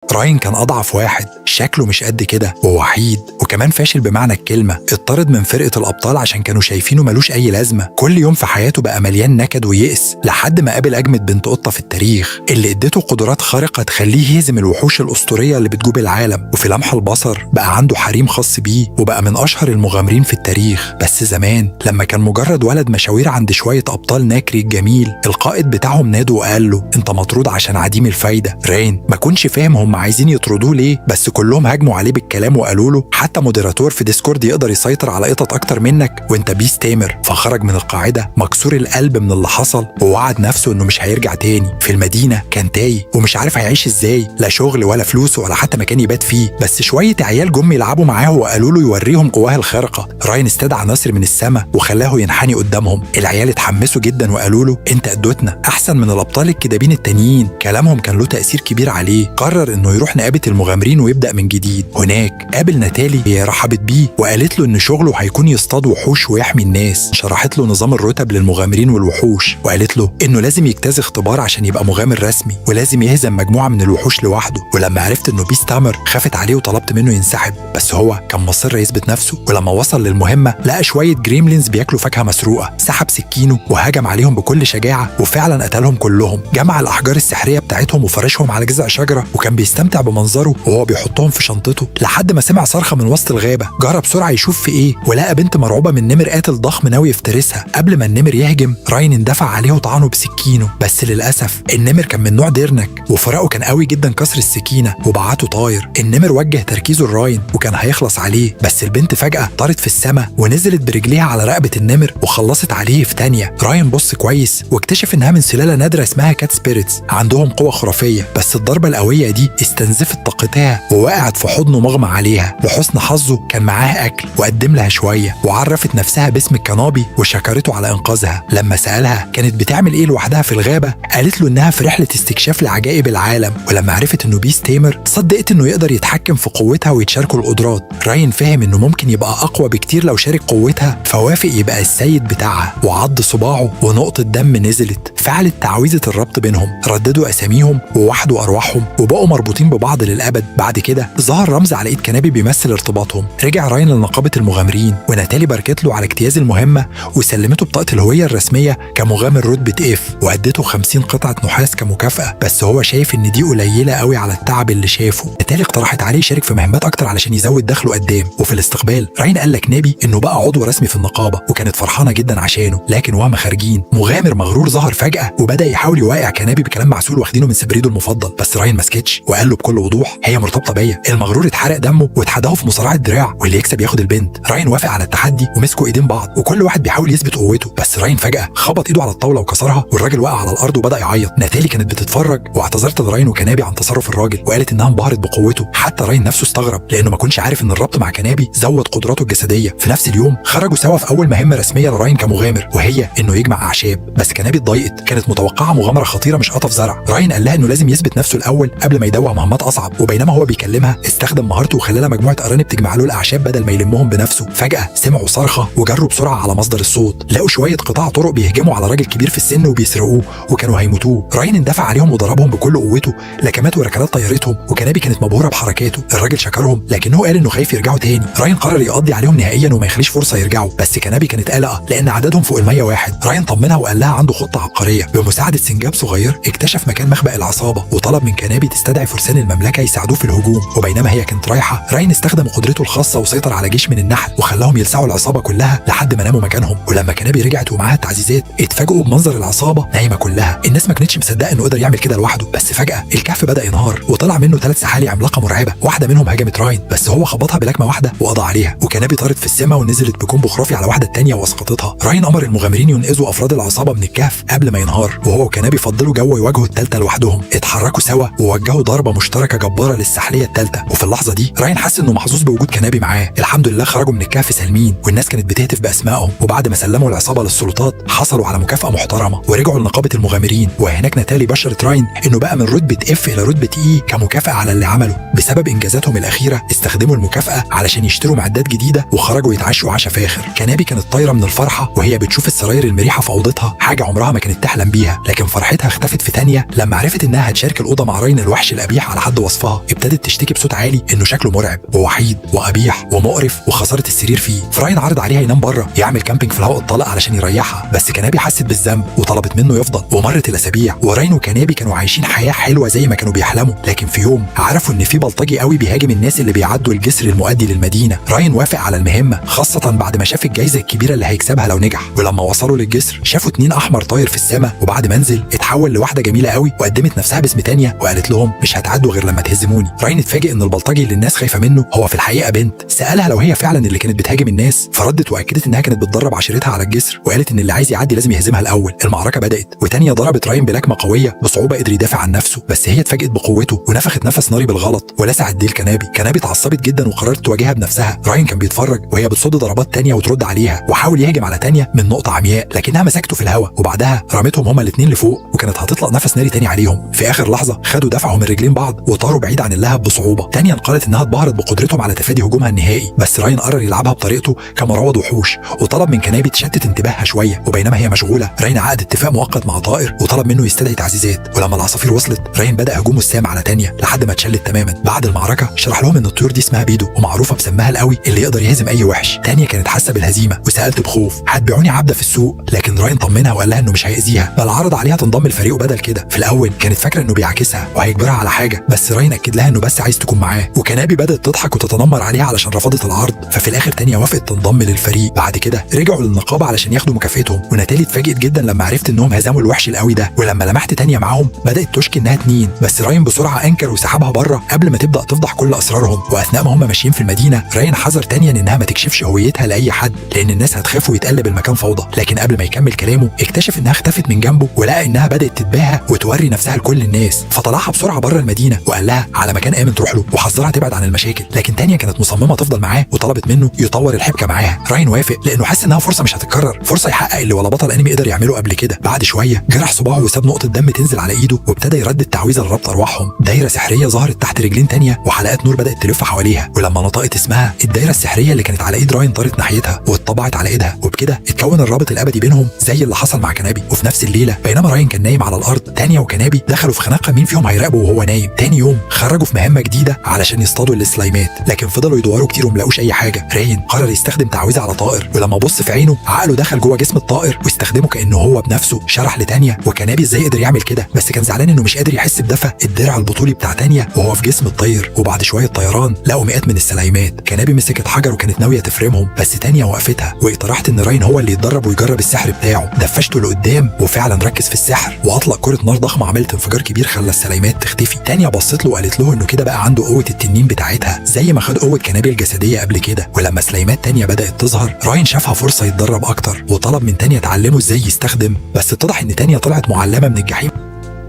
راين كان أضعف واحد، شكله مش قد كده ووحيد وكمان فاشل بمعنى الكلمة. اتطرد من فرقة الأبطال عشان كانوا شايفينه ملوش أي لازمة. كل يوم في حياته بقى مليان نكد ويأس لحد ما قابل أجمد بنت قطة في التاريخ اللي اديته قدرات خارقة تخليه يهزم الوحوش الأسطورية اللي بتجوب العالم. وفي لمح البصر بقى عنده حريم خاص بيه وبقى من أشهر المغامرين في التاريخ. بس زمان لما كان مجرد ولد مشاوير عند شوية أبطال ناكري الجميل، القائد بتاعهم ناده وقال له انت مطرود عشان عديم الفايدة. راين ما كنش فاهم هم عايزين يطردوه ليه، بس كلهم هاجموا عليه بالكلام وقالوا له حتى moderator في ديسكورد يقدر يسيطر على قطط اكتر منك وانت beast tamer. فخرج من القاعدة مكسور القلب من اللي حصل ووعد نفسه انه مش هيرجع تاني. في المدينة كان تايه ومش عارف هيعيش ازاي، لا شغل ولا فلوس ولا حتى مكان يبات فيه. بس شوية عيال جم يلعبوا معاه وقالوا له يوريهم قواه الخارقة. راين استدعى نسر من السماء وخلاه ينحني قدامهم. العيال اتحمسوا جدا وقالوا له انت قدوتنا، احسن من الابطال الكدابين التانيين. كلامهم كان له تأثير كبير عليه. قرر انه يروح نقابة المغامرين ويبدأ من جديد. هناك قابل ناتالي، هي رحبت بيه وقالت له ان شغله هيكون يصطاد وحوش ويحمي الناس. شرحت له نظام الرتب للمغامرين والوحوش وقالت له انه لازم يجتاز اختبار عشان يبقى مغامر رسمي ولازم يهزم مجموعة من الوحوش لوحده. ولما عرفت انه beast tamer خافت عليه وطلبت منه ينسحب، بس هو كان مصر يثبت نفسه. ولما وصل للمهمة لقى شوية gremlins بياكلوا فاكهة مسروقة، سحب سكينة وهجم عليهم بكل شجاعة وفعلا قتلهم كلهم. جمع الأحجار السحرية بتاعتهم وفرشهم على جذع شجرة وكان بيستمتع بمنظره وهو بيحطهم في شنطته لحد ما سمع صرخة من وسط الغابة. جرى بسرعة يشوف في ايه ولقى بنت مرعوبة من نمر قاتل ضخم ناوي يفترسها. قبل ما النمر يهجم راين اندفع عليه وطعنه بسكينة، بس للأسف النمر كان من نوع ديرنك وفراقه كان قوي جدا، كسر السكينة وبعته طاير. النمر وجه تركيزه لراين وكان هيخلص عليه، بس البنت فجأة طارت في السماء ونزلت برجليها على رقبة النمر وخلصت عليه في ثانية. راين بص كويس واكتشف انها من سلالة نادرة اسمها cat spirits، عندهم قوة خرافية، بس الضربة القوية دي استنزفت طاقتها ووقعت في حضنه مغمى عليها. لحسن حظه كان معاه أكل وقدم لها شوية، وعرفت نفسها باسم الكنابي وشكرته على إنقاذها. لما سألها كانت بتعمل إيه لوحدها في الغابة قالت له إنها في رحلة استكشاف لعجائب العالم. ولما عرفت إنه beast tamer صدقت إنه يقدر يتحكم في قوتها ويتشاركوا القدرات. راين فهم إنه ممكن يبقى أقوى بكتير لو شارك قوتها، فوافق يبقى السيد بتاعها وعض صباعه ونقطة دم نزلت. فعلت تعويذة الربط بينهم، رددوا أساميهم ووحدوا أرواحهم وبقوا مربوطين ببعض للأبد. بعد كده ظهر رمز على إيد كنابي بيمثل ارتباطهم. رجع راين لنقابة المغامرين وناتالي باركت له على اجتياز المهمة وسلمته بطاقة الهوية الرسمية كمغامر رتبة F وادته 50 قطعة نحاس كمكافأة، بس هو شايف إن دي قليلة قوي على التعب اللي شافه. ناتالي اقترحت عليه يشارك في مهمات أكتر علشان يزود دخله قدام. وفي الاستقبال راين قال لكنابي إنه بقى عضو رسمي في النقابة وكانت فرحانة جدا عشانه. لكن وهم خارجين مغامر مغرور ظهر فجأة وبدأ يحاول يوقع كنابي بكلام معسول واخدينه من سبريدو المفضل، بس راين ما سكتش وقال له بكل وضوح هي مرتبطة بيا. المغرور اتحرق دمه واتحداه في مصارعة دراع واللي يكسب ياخد البنت. راين وافق على التحدي ومسكوا ايدين بعض وكل واحد بيحاول يثبت قوته، بس راين فجأة خبط ايده على الطاولة وكسرها والراجل وقع على الارض وبدأ يعيط. ناتالي كانت بتتفرج واعتذرت لراين وكنابي عن تصرف الراجل وقالت انها انبهرت بقوته. حتى راين نفسه استغرب لانه ما كانش عارف ان الربط مع كنابي زود قدراته الجسدية. في نفس اليوم خرجوا سوا في اول مهمة رسمية لراين كمغامر وهي انه يجمع اعشاب، بس كنابي اتضايقت، كانت متوقعه مغامرة خطيرة مش قطف زرع. راين قال لها انه لازم يثبت نفسه الاول قبل ما يدوع مهمات اصعب، وبينما هو بيكلمها استخدم مهارته وخلى لها مجموعة ارانب تجمع له الاعشاب بدل ما يلمهم بنفسه. فجاة سمعوا صرخة وجروا بسرعة على مصدر الصوت، لقوا شوية قطاع طرق بيهجموا على راجل كبير في السن وبيسرقوه وكانوا هيموتوه. راين اندفع عليهم وضربهم بكل قوته، لكمات وركلات طيرتهم، وكنابي كانت مبهوره بحركاته. الراجل شكرهم لكنه قال انه خايف يرجعوا تاني. راين قرر يقضي عليهم نهائيا وما يخليش فرصة يرجعوا، بس كنابي كانت قلقه لان عددهم فوق ال 100 واحد. راين طمنها وقال لها عنده خطه عبقرية. بمساعدة سنجاب صغير اكتشف مكان مخبأ العصابة وطلب من كنابي تستدعي فرسان المملكة يساعدوه في الهجوم. وبينما هي كانت رايحة راين استخدم قدرته الخاصة وسيطر على جيش من النحل وخلاهم يلسعوا العصابة كلها لحد ما ناموا مكانهم. ولما كنابي رجعت ومعاها التعزيزات اتفاجئوا بمنظر العصابة نايمة كلها. الناس ما كانتش مصدقه انه قدر يعمل كده لوحده، بس فجاة الكهف بدا ينهار وطلع منه 3 سحالي عملاقة مرعبة. واحدة منهم هاجمت راين بس هو خبطها بلكمه واحدة وقضى عليها، وكنابي طارت في السماء ونزلت ب combo خرافي على واحدة الثانية واسقطتها. راين امر المغامرين ينقذوا افراد العصابة من الكهف قبل ما ينهار، وهو وكنابي فضلوا جوه يواجهوا الثالثة لوحدهم. اتحركوا سوا ووجهوا ضربه مشتركة جبارة للسحليه الثالثة. وفي اللحظة دي راين حس انه محظوظ بوجود كنابي معاه. الحمد لله خرجوا من الكهف سالمين والناس كانت بتهتف باسمائهم. وبعد ما سلموا العصابة للسلطات حصلوا على مكافاة محترمه ورجعوا لنقابه المغامرين. وهناك ناتالي بشرت راين انه بقى من رتبه F الى رتبه E كمكافاه على اللي عمله. بسبب انجازاتهم الاخيرة استخدموا المكافاة علشان يشتروا معدات جديدة وخرجوا يتعشوا عشاء فاخر. كنابي كانت طايره من الفرحة وهي بتشوف السراير المريحة في اوضتها، حاجة عمرها ما كانت تحلم بيها. لكن فرحتها اختفت في ثانية لما عرفت انها هتشارك الاوضة مع راين الوحش القبيح على حد وصفها. ابتدت تشتكي بصوت عالي انه شكله مرعب ووحيد وقبيح ومقرف وخسارة السرير فيه. فراين عرض عليها ينام بره، يعمل camping في الهواء الطلق علشان يريحها، بس كنابي حست بالذنب وطلبت منه يفضل. ومرت الاسابيع وراين وكنابي كانوا عايشين حياة حلوة زي ما كانوا بيحلموا. لكن في يوم عرفوا ان في بلطجي قوي بيهاجم الناس اللي بيعدوا الجسر المؤدي للمدينة. راين وافق على المهمة، خاصة بعد ما شاف الجائزة الكبيرة اللي هيكسبها لو نجح. ولما وصلوا للجسر شافوا 2 احمر طاير في السماء، وبعد ما نزل اتحول لواحدة جميلة قوي وقدمت نفسها باسم تانية وقالت لهم مش هتعدوا غير لما تهزموني. راين اتفاجئ ان البلطجي اللي الناس خايفة منه هو في الحقيقة بنت. سالها لو هي فعلا اللي كانت بتهاجم الناس، فردت واكدت انها كانت بتدرب عشيرتها على الجسر، وقالت ان اللي عايز يعدي لازم يهزمها الاول. المعركة بدات وتانية ضربت راين بلكمه قوية بصعوبة قدر يدافع عن نفسه، بس هي اتفاجئت بقوته ونفخت نفس ناري بالغلط ولسعت ديل كنابي. كنابي اتعصبت جدا وقررت تواجهها بنفسها. راين كان بيتفرج وهي بتصد ضربات تانية وترد عليها، وحاول يهجم على تانية من نقطة عمياء لكنها مسكته في الهواء، وبعدها رمتهم هما الاثنين لفوق وكانت هتطلق نفس ناري تاني عليهم. في اخر لحظة خدوا دفعهم من رجلين بعض وطاروا بعيد عن اللهب بصعوبة. تانية قالت انها اتبهرت بقدرتهم على تفادي هجومها النهائي، بس راين قرر يلعبها بطريقته كمروض وحوش وطلب من كنابي تشتت انتباهها شوية. وبينما هي مشغولة راين عقد اتفاق مؤقت مع طائر وطلب منه يستدعي تعزيزات. ولما العصافير وصلت راين بدا هجومه السام على تانية لحد ما اتشلت تماما. بعد المعركة شرح لهم ان الطيور دي اسمها بيدو ومعروفة بسمها القوي اللي يقدر يهزم اي وحش. تانية كانت حاسه بالهزيمة وسالت بخوف هتبيعوني عبده في السوق، لكن راين طمنها وقال لها انه مش هيأذيها، بل عرض عليها تنضم لفريقه بدل كده. في الاول كانت فاكره انه بيعاكسها وهيجبرها على حاجة، بس راين اكد لها انه بس عايز تكون معاه. وكنابي بدات تضحك وتتنمر عليها علشان رفضت العرض، ففي الاخر تانية وافقت تنضم للفريق. بعد كده رجعوا للنقابه علشان ياخدوا مكافئتهم، وناتالي اتفاجئت جدا لما عرفت انهم هزموا الوحش القوي ده. ولما لمحت تانية معاهم بدات تشكي انها 2، بس راين بسرعة انكر وسحبها بره قبل ما تبدا تفضح كل اسرارهم. واثناء ما هم ماشيين في المدينة راين حذر تانية انها ما تكشفش هويتها لاي حد لان الناس هتخاف ويتقلب المكان فوضى. لكن قبل ما يكمل كلامه اكتشف انها اختفت من جنبه ولقى انها بدات تتباهى وتوري نفسها لكل الناس، فطلعها بسرعة بره المدينة وقال لها على مكان امن تروح له وحذرها تبعد عن المشاكل. لكن تانية كانت مصممه تفضل معاه وطلبت منه يطور الحبكة معاها. راين وافق لانه حس انها فرصة مش هتتكرر، فرصة يحقق اللي ولا بطل انمي قدر يعمله قبل كده. بعد شوية جرح صباعه وساب نقطة دم تنزل على ايده وابتدى يردد تعويذه لربط ارواحهم. دايرة سحريه ظهرت تحت رجلين تانية وحلقات نور بدات تلف حواليها، ولما نطقت اسمها الدايرة السحريه اللي كانت على ايد راين طارت ناحيتها واتطبعت على ايدها، وبكده اتكون الرابط الابدي بينهم زي اللي حصل مع كنابي. وفي نفس الليلة بينما راين كان نايم على الارض، تانية وكنابي دخلوا في خناقه مين فيهم هيراقبه وهو نايم. تاني يوم خرجوا في مهمة جديدة علشان يصطادوا السلايمات، لكن فضلوا يدوروا كتير وملاقوش اي حاجة. راين قرر يستخدم تعويذه على طائر، ولما بص في عينه عقله دخل جوه جسم الطائر واستخدمه كانه هو بنفسه. شرح لتانية وكنابي ازاي قدر يعمل كده، بس كان زعلان انه مش قادر يحس بدفى الدرع البطولي بتاع تانية وهو في جسم الطير. وبعد شوية طيران لقوا مئات من السلايمات. كنابي مسكت حجر وكانت ناوية تفرمهم، بس تانية وقفتها واقترحت ان راين هو اللي يتدرب ويجرب السحر بتاعه. دفشته لقدام وفعلا ركز في السحر واطلق كره نار ضخمة عملت انفجار كبير خلى السلايمات تختفي. تانية بصت له وقالت له انه كده بقى عنده قوة التنين بتاعتها زي ما خد قوة كنابي الجسدية قبل كده. ولما سلايمات تانية بدات تظهر راين شافها فرصة يتدرب اكتر وطلب من تانية تعلمه ازاي يستخدم، بس اتضح ان تانية طلعت معلمه من الجحيم.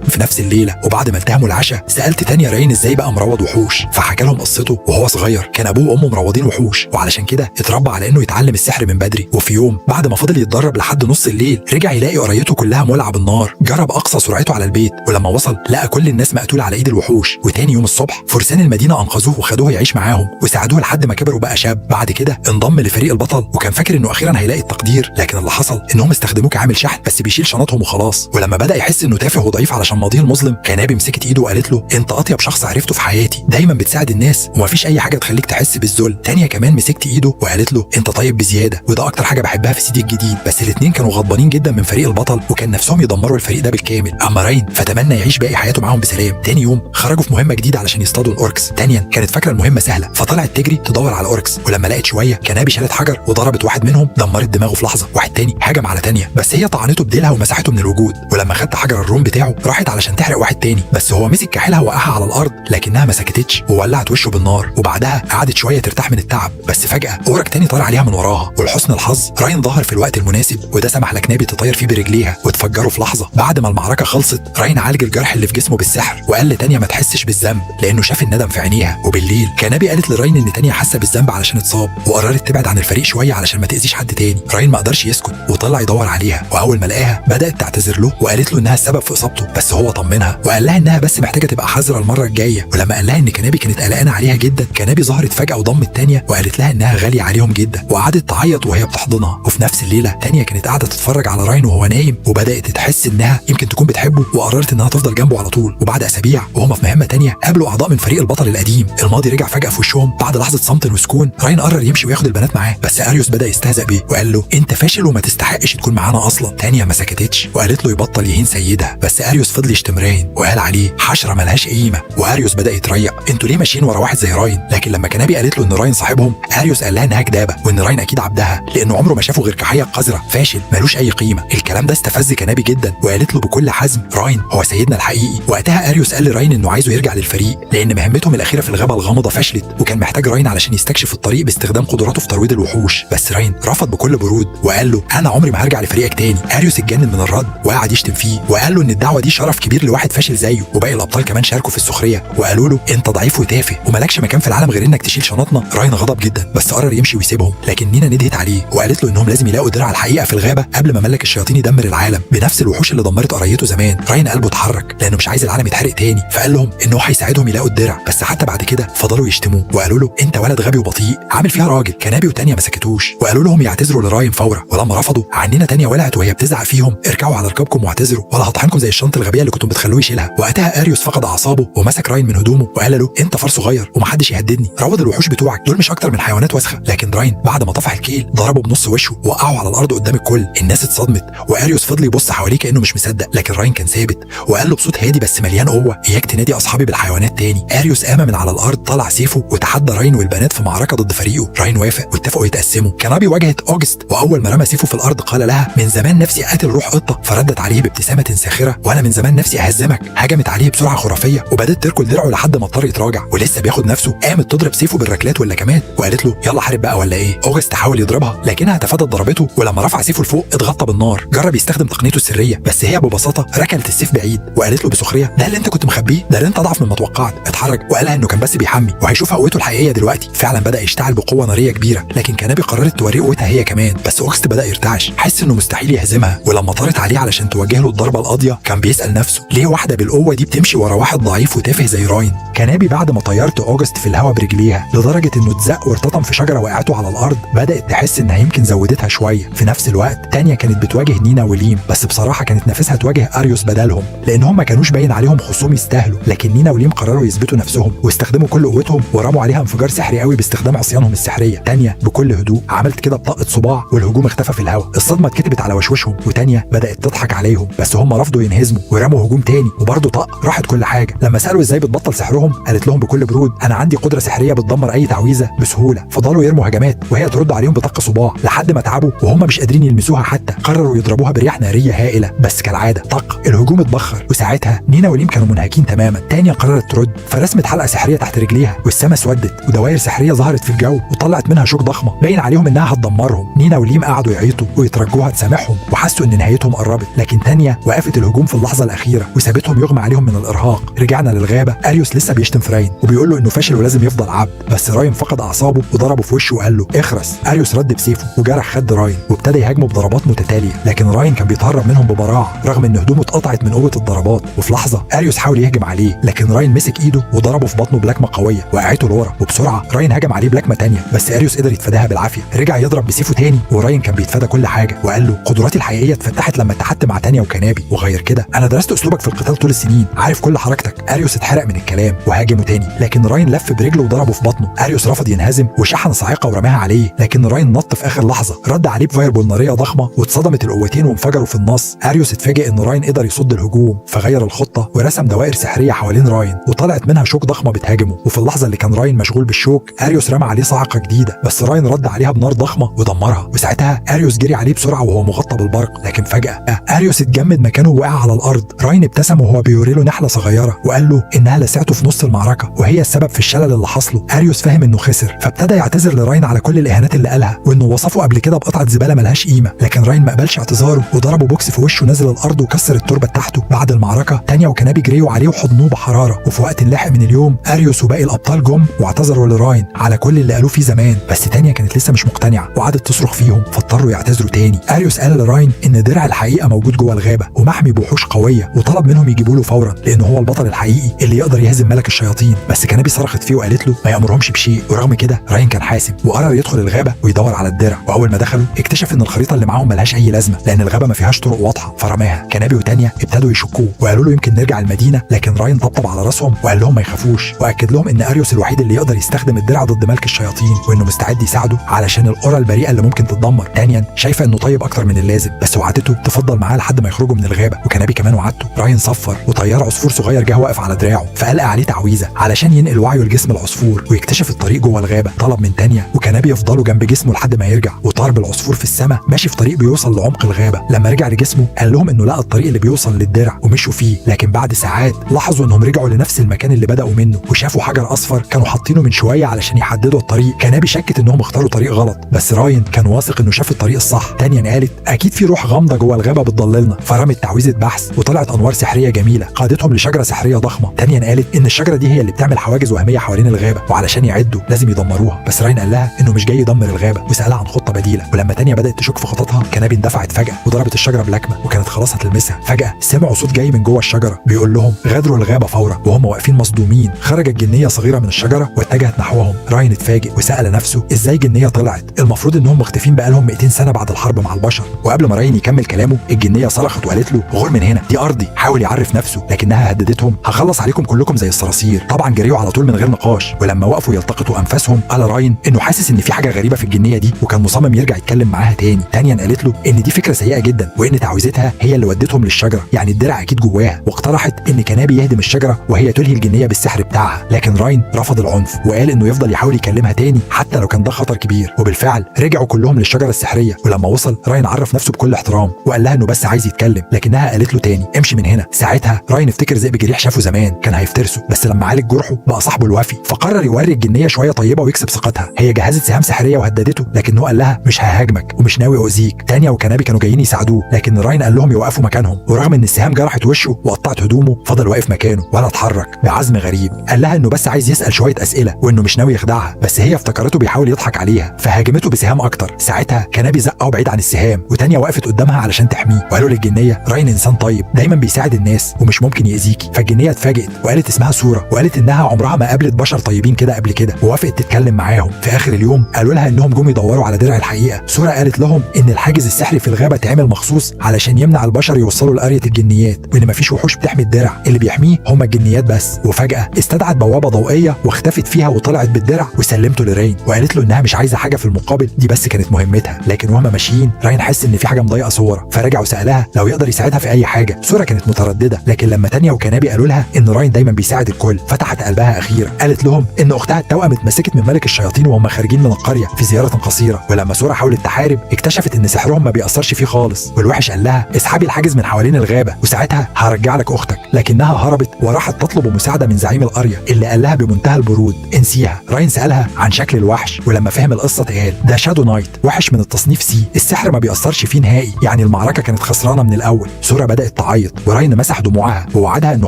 في نفس الليلة وبعد ما التهموا العشاء سالت تانية راين ازاي بقى مروض وحوش، فحكى لهم قصته وهو صغير كان ابوه وامه مروضين وحوش، وعلشان كده اتربى على انه يتعلم السحر من بدري. وفي يوم بعد ما فضل يتدرب لحد نص الليل رجع يلاقي قريته كلها مولعه بالنار. جرب اقصى سرعته على البيت ولما وصل لقى كل الناس مقتوله على ايد الوحوش. وتاني يوم الصبح فرسان المدينة انقذوه وخدوه يعيش معاهم وساعدوه لحد ما كبر وبقى شاب. بعد كده انضم لفريق البطل وكان فاكر انه اخيرا هيلاقي التقدير، لكن اللي حصل انهم استخدموه كعامل شحن بس بيشيل شنطهم وخلاص. ولما بدا يحس انه تافه وضعيف علشان ماضيه المظلم، كنابي مسكت ايده وقالت له انت اطيب شخص عرفته في حياتي، دايما بتساعد الناس ومفيش اي حاجة تخليك تحس بالذل. تانية كمان مسكت ايده وقالت له انت طيب بزيادة وده اكتر حاجة بحبها في سيدي الجديد. بس الاثنين كانوا غضبانين جدا من فريق البطل وكان نفسهم يدمروا الفريق ده بالكامل. اما راين فتمنى يعيش باقي حياته معاهم بسلام. تاني يوم خرجوا في مهمة جديدة علشان يصطادوا ال orcs. تانيا كانت فاكره المهمة سهلة فطلعت تجري تدور على ال orcs، ولما لقت شوية كنابي شالت حجر وضربت واحد منهم دمرت دماغه في لحظة. واحد تاني هجم على تانية بس هي طعنته بديلها ومسحته من الوجود، ولما خدت حجر ال rune بتاعه راحت علشان تحرق واحد تاني بس هو مسك كحيلها وقعها على الارض لكنها ما سكتتش وولعت وشه بالنار. وبعدها قعدت شوية ترتاح من التعب، بس فجاة orc تاني طار عليها من وراها، ولحسن الحظ راين ظهر في الوقت المناسب وده سمح لكنابي تطير فيه برجليها وتفجره في لحظة. بعد ما المعركة خلصت راين عالج الجرح اللي في جسمه بالسحر وقال لتانيا ما تحسش بالذنب لانه شاف الندم في عينيها. وبالليل كنابي قالت لراين ان تانيا حاسه بالذنب علشان اتصاب وقررت تبعد عن الفريق شوية علشان ما تاذيش حد تاني. راين ما قدرش يسكت وطلع يدور عليها، واول ما لقاها بدات تعتذر له وقالت له انها السبب في اصابته، بس بس هو طمنها وقال لها انها بس محتاجه تبقى حذره المرة الجاية. ولما قال لها ان كنابي كانت قلقانة عليها جدا، كنابي ظهرت فجاة وضمت تانيا وقالت لها انها غالية عليهم جدا، وقعدت تعيط وهي بتحضنها. وفي نفس الليلة تانيا كانت قاعدة تتفرج على راين وهو نايم، وبدات تحس انها يمكن تكون بتحبه، وقررت انها تفضل جنبه على طول. وبعد اسابيع وهم في مهمة تانية قابلوا اعضاء من فريق البطل القديم. الماضي رجع فجاة في وشهم بعد لحظة صمت وسكون. راين قرر يمشي وياخد البنات معاه، بس اريوس بدا يستهزأ بيه وقال له انت فاشل وما تستحقش تكون معانا اصلا. تانيا ما سكتتش وقالت له يبطل يهين سيدها، بس اريوس فضل يشتم راين وقال عليه حشرة ملهاش قيمة. واريوس بدا يتريق، انتوا ليه ماشيين ورا واحد زي راين؟ لكن لما كنابي قالت له ان راين صاحبهم، اريوس قال لها انها كدابه وان راين اكيد عبدها لانه عمره ما شافه غير كحيه قذرة فاشل ملوش اي قيمة. الكلام ده استفز كنابي جدا وقالت له بكل حزم راين هو سيدنا الحقيقي. وقتها اريوس قال لراين انه عايزه يرجع للفريق لان مهمتهم الاخيرة في الغابة الغامضة فشلت، وكان محتاج راين علشان يستكشف الطريق باستخدام قدراته في ترويض الوحوش. بس راين رفض بكل برود وقال له انا عمري ما هرجع لفريقك تاني. اريوس اتجنن من الرد وقعد يشتم فيه وقال له ان الدعوة دي شرف كبير لواحد فاشل زيه. وباقي الابطال كمان شاركوا في السخرية وقالوا له انت ضعيف وتافه ومالكش مكان في العالم غير انك تشيل شنطنا. راين غضب جدا بس قرر يمشي ويسيبهم، لكن نينا ندهت عليه وقالت له انهم لازم يلاقوا درع الحقيقة في الغابة قبل ما ملك الشياطين يدمر العالم بنفس الوحوش اللي دمرت قريته زمان. راين قلبه اتحرك لانه مش عايز العالم يتحرق تاني، فقال لهم انه هيساعدهم يلاقوا الدرع. بس حتى بعد كده فضلوا يشتموه وقالوا له انت ولد غبي وبطيء عامل فيها راجل. كنابي وتانيا ما سكتوش وقالوا لهم يعتذروا لراين فورا، ولما رفضوا عنينا تانيا ولعت وهي بتزعق فيهم اركعوا على ركابكم واعتذروا ولا هطحنكم زي الشنطة الغبية اللي كنتم بتخلوه يشيلها. وقتها اريوس فقد اعصابه ومسك راين من هدومه وقال له انت فار صغير ومحدش يهددني، روض الوحوش بتوعك دول مش اكتر من حيوانات وسخة. لكن راين بعد ما طفح الكيل ضربه بنص وشه وقعه على الارض قدام الكل. الناس اتصدمت واريوس فضل يبص حواليه كانه مش مصدق، لكن راين كان ثابت وقال له بصوت هادي بس مليان قوة اياك تنادي اصحابي بالحيوانات تاني. اريوس قام من على الارض طلع سيفه وتحدى راين والبنات في معركة ضد فريقه. راين وافق واتفقوا يتقسموا. كنابي واجهت اوجست واول ما رمى سيفه في الارض قال لها من زمان نفسي اقتل روح قطة، فردت عليه بابتسامة ساخرة وانا من زمان نفسي اهزمك. هجمت عليه بسرعة خرافية وبدات تركل درعه لحد ما اضطر يتراجع ولسه بياخد نفسه قامت تضرب سيفه بالركلات واللكمات وقالت له يلا حارب بقى ولا ايه. اوجست حاول يضربها لكنها تفادت ضربته، ولما رفع سيفه لفوق اتغطى بالنار. جرب يستخدم تقنيته السرية بس هي ببساطة ركلت السيف بعيد وقالت له بسخريه ده اللي انت كنت مخبيه، ده اللي انت اضعف مما توقعت. اتحرج وقالها انه كان بس بيحمي وهيشوفها قوته الحقيقية دلوقتي. فعلا بدا يشتعل بقوة نارية كبيرة، لكن كنابي قررت توريه قوتها هي كمان. بس اوجست بدا يرتعش حس انه مستحيل يهزمها، ولما طارت عليه علشان توجه له الضربة القاضية كان بيسال نفسه ليه واحدة بالقوة دي بتمشي ورا واحد ضعيف وتافه زي راين. كنابي بعد ما طيرت اوجست في الهواء برجليها لدرجة انه اتزق وارتطم في شجرة وقعته على الارض، بدات تحس انها يمكن زودتها شوية. في نفس الوقت تانيا كانت بتواجه نينا وليم، بس بصراحة كانت نفسها تواجه اريوس بدلهم لان هم ما كانوش باين عليهم خصوم يستاهلوا. لكن نينا وليم قرروا يثبتوا نفسهم واستخدموا كل قوتهم ورموا عليها انفجار سحري قوي باستخدام عصيانهم السحريه. تانيا بكل هدوء عملت كده بطاقة صباع والهجوم اختفى في الهواء. الصدمة اتكتبت على وشوشهم وتانيا بدات تضحك عليهم، بس هم رفضوا ينهزموا ورموا هجوم تاني وبرضه طق راحت كل حاجة. لما سالوا ازاي بتبطل سحرهم قالت لهم بكل برود انا عندي قدره سحريه بتدمر اي تعويذه بسهولة. فضلوا يرموا هجمات وهي ترد عليهم بطق صباع لحد ما تعبوا وهم مش قادرين يلمسوها حتى. قرروا يضربوها برياح نارية هائلة بس كالعادة طق الهجوم اتبخر. وساعتها نينا وليم كانوا منهكين تماما. تانيا قررت ترد فرسمت حلقة سحريه تحت رجليها والسما اسودت ودوائر سحريه ظهرت في الجو وطلعت منها شوك ضخمة باين عليهم انها هتدمرهم. نينا وليم قعدوا يعيطوا ويترجوها تسامحهم وحسوا ان نهايتهم قربت، لكن تانيا وقفت الهجوم في اللحظة الاخيرة وسابتهم يغمى عليهم من الارهاق. رجعنا للغابه. اريوس لسه بيشتم في راين وبيقول له انه فاشل ولازم يفضل عبد، بس راين فقد اعصابه وضربه في وشه وقال له اخرس. اريوس رد بسيفه وجرح خد راين وابتدى يهاجمه بضربات متتالية، لكن راين كان بيتهرب منهم ببراعه رغم ان هدومه اتقطعت من قوة الضربات. وفي لحظة اريوس حاول يهجم عليه لكن راين مسك ايده وضربه في بطنه بلكمه قوية وقعته لورا، وبسرعة راين هجم عليه بلكمه تانية بس اريوس قدر يتفاداها بالعافية. رجع يضرب بسيفه تاني وراين كان بيتفادى كل حاجة وقال له قدراتي الحقيقية اتفتحت لما اتحدت مع تانيا وكنابي، وغير كده انا درست اسلوبك في القتال طول السنين عارف كل حركتك. اريوس اتحرق من الكلام وهاجمه تاني لكن راين لف برجله وضربه في بطنه. اريوس رفض ينهزم وشحن صاعقة ورماها عليه، لكن راين نط في اخر لحظة رد عليه ب fireball نارية ضخمة واتصدمت القوتين وانفجروا في النص. اريوس اتفاجئ ان راين قدر يصد الهجوم فغير الخطة ورسم دوائر سحريه حوالين راين وطلعت منها شوك ضخمة بتهاجمه. وفي اللحظة اللي كان راين مشغول بالشوك اريوس رمى عليه صاعقة جديدة بس راين رد عليها بنار ضخمة ودمرها. وساعتها اريوس جري عليه بسرعة وهو مغطى بالبرق، لكن فجاة اريوس اتجمد مكانه ووقع على الارض. راين ابتسم وهو بيوري له نحله صغيرة وقال له انها لسعته في نص المعركة وهي السبب في الشلل اللي حصله. اريوس فهم انه خسر فابتدى يعتذر لراين على كل الاهانات اللي قالها وانه وصفه قبل كده بقطعه زبالة ملهاش قيمة، لكن راين ما قبلش اعتذاره وضربه بوكس في وشه نزل الارض وكسر التربة تحته. بعد المعركة تانيا وكنابي جريوا عليه وحضنوه بحرارة. وفي وقت لاحق من اليوم اريوس وباقي الابطال جم واعتذروا لراين على كل اللي قالوه فيه زمان، بس تانيا كانت لسه مش مقتنعة وقعدت تصرخ فيهم فاضطروا يعتذروا تاني. اريوس قال لراين ان درع الحقيقة موجود جوه الغابة ومحمي بوحوش قوية السحريه وطلب منهم يجيبوا له فورا لانه هو البطل الحقيقي اللي يقدر يهزم ملك الشياطين. بس كنابي صرخت فيه وقالت له ما يامرهمش بشيء، ورغم كده راين كان حاسم وقرر يدخل الغابة ويدور على الدرع. واول ما دخلوا اكتشف ان الخريطة اللي معاهم ملهاش اي لازمه لان الغابة ما فيهاش طرق واضحة، فرماها. كنابي وتانيا ابتدوا يشكوه وقالوا له يمكن نرجع المدينة، لكن راين طبطب على راسهم وقال لهم ما يخافوش، واكد لهم ان اريوس الوحيد اللي يقدر يستخدم الدرع ضد ملك الشياطين وانه مستعد يساعده علشان القرى البريئة اللي ممكن تتدمر. تانيا شايفه انه طيب اكتر من اللازم، بس وعدته تفضل معاه لحد ما يخرجوا من الغابة، وكنابي كمان وعدته. راين صفر وطيار عصفور صغير جه واقف على دراعه، فقلق عليه تعويذه علشان ينقل وعيه لجسم العصفور ويكتشف الطريق جوه الغابة. طلب من تانيا وكنابي يفضلوا جنب جسمه لحد ما يرجع، وطار بالعصفور في السماء ماشي في طريق بيوصل لعمق الغابة. لما رجع لجسمه قال لهم انه لقى الطريق اللي بيوصل للدرع ومشوا فيه، لكن بعد ساعات لاحظوا انهم رجعوا لنفس المكان اللي بدأوا منه وشافوا حجر اصفر كانوا حاطينه من شوية علشان يحددوا الطريق. كنابي شكت انهم اختاروا طريق غلط، بس راين كان واثق انه شاف الطريق الصح. تانيا قالت اكيد في روح غامضة جوه الغابة بتضللنا، فرمت تعويذه بحث وطلعت انوار سحريه جميلة قادتهم لشجرة سحريه ضخمة. تانيا قالت ان الشجرة دي هي اللي بتعمل حواجز وهمية حوالين الغابة وعلشان يعدوا لازم يدمروها، بس راين قال لها انه مش جاي يدمر الغابة وسالها عن خطه بديله. ولما تانيا بدات تشك في خططها كنابي اندفعت فجاة وضربت الشجرة بلكمه وكانت خلاص هتلمسها. فجاة سمعوا صوت جاي من جوه الشجرة بيقول لهم غادروا الغابة فورا، وهم واقفين مصدومين خرجت جنيه صغيرة من الشجرة واتجهت نحوهم. راين اتفاجئ وسال نفسه ازاي جنيه طلعت، المفروض انهم مختفين بقالهم 200 سنة بعد الحرب مع البشر. وقبل ما راين يكمل كلامه الجنيه صرخت وقالت له غور من هنا دي ارضي. حاول يعرف نفسه لكنها هددتهم هخلص عليكم كلكم زي الصراصير. طبعا جريوا على طول من غير نقاش، ولما وقفوا يلتقطوا انفاسهم قال راين انه حاسس ان في حاجة غريبة في الجنيه دي وكان مصمم يرجع يتكلم معاها تاني. تانيا قالت له ان دي فكرة سيئه جدا وان تعويذتها هي اللي ودتهم للشجره، يعني الدرع اكيد جواها، واقترحت ان كنابي يهدم الشجرة وهي تلهي الجنيه بالسحر بتاعها، لكن راين رفض العنف وقال انه يفضل يحاول يكلمها تاني حتى لو كان ده خطر كبير. وبالفعل رجعوا كلهم للشجره السحريه، ولما وصل راين عرف نفسه بكل احترام وقال لها انه بس عايز يتكلم، لكنها قالت له تاني امشي من هنا. ساعتها راين افتكر ذئب جريح شافه زمان كان هيفترسه، بس لما عالج جرحه بقى صاحبه الوفي، فقرر يوري الجنيه شوية طيبة ويكسب ثقتها. هي جهزت سهام سحريه وهددته، لكنه قال لها مش ههاجمك ومش ناوي اؤذيك. تانيا وكنابي كانوا جايين يساعدوه، لكن راين قال لهم يوقفوا مكانهم، ورغم ان السهام جرحت وشه وقطعت هدومه فضل واقف مكانه ولا اتحرك. بعزم غريب قال لها انه بس عايز يسال شوية اسئلة وانه مش ناوي يخدعها، بس هي افتكرته بيحاول يضحك عليها فهاجمته بسهام اكتر. ساعتها كنابي زقه بعيد عن السهام، وتانيا وقفت قدامها علشان تحميه، وقالوا للجنيه راين انسان طيب دايما بيساعد الناس ومش ممكن يأذيكي. فالجنيه اتفاجئت وقالت اسمها سورة، وقالت انها عمرها ما قابلت بشر طيبين كده قبل كده، ووافقت تتكلم معاهم. في اخر اليوم قالوا لها انهم جم يدوروا على درع الحقيقة. سورة قالت لهم ان الحاجز السحري في الغابة اتعمل مخصوص علشان يمنع البشر يوصلوا لقرية الجنيات، وان مفيش وحوش بتحمي الدرع، اللي بيحميه هم الجنيات بس. وفجاة استدعت بوابه ضوئية واختفت فيها وطلعت بالدرع وسلمته لراين، وقالت له انها مش عايزه حاجة في المقابل، دي بس كانت مهمتها. لكن وهما ماشيين راين حس ان في حاجة مضايقه سورة، فرجع وسالها لو يقدر يساعدها في اي حاجة. سورة كانت مترددة، لكن لما تانيا وكنابي قالوا لها ان راين دايما بيساعد الكل فتحت قلبها اخيرا. قالت لهم ان اختها التوأم اتمسكت من ملك الشياطين وهم خارجين من القرية في زيارة قصيرة، ولما سورة حاولت تحارب اكتشفت ان سحرهم ما بيأثرش فيه خالص. والوحش قال لها اسحبي الحاجز من حوالين الغابة وساعتها هرجع لك اختك، لكنها هربت وراحت تطلب مساعدة من زعيم القرية اللي قال لها بمنتهى البرود انسيها. راين سالها عن شكل الوحش، ولما فهم القصة قال ده شادو نايت، وحش من التصنيف C، السحر ما بيأثرش فيه نهائي، يعني المعركة كانت خسرانة من الاول. سورة بدات تعيط وراين مسح دموعها ووعدها انه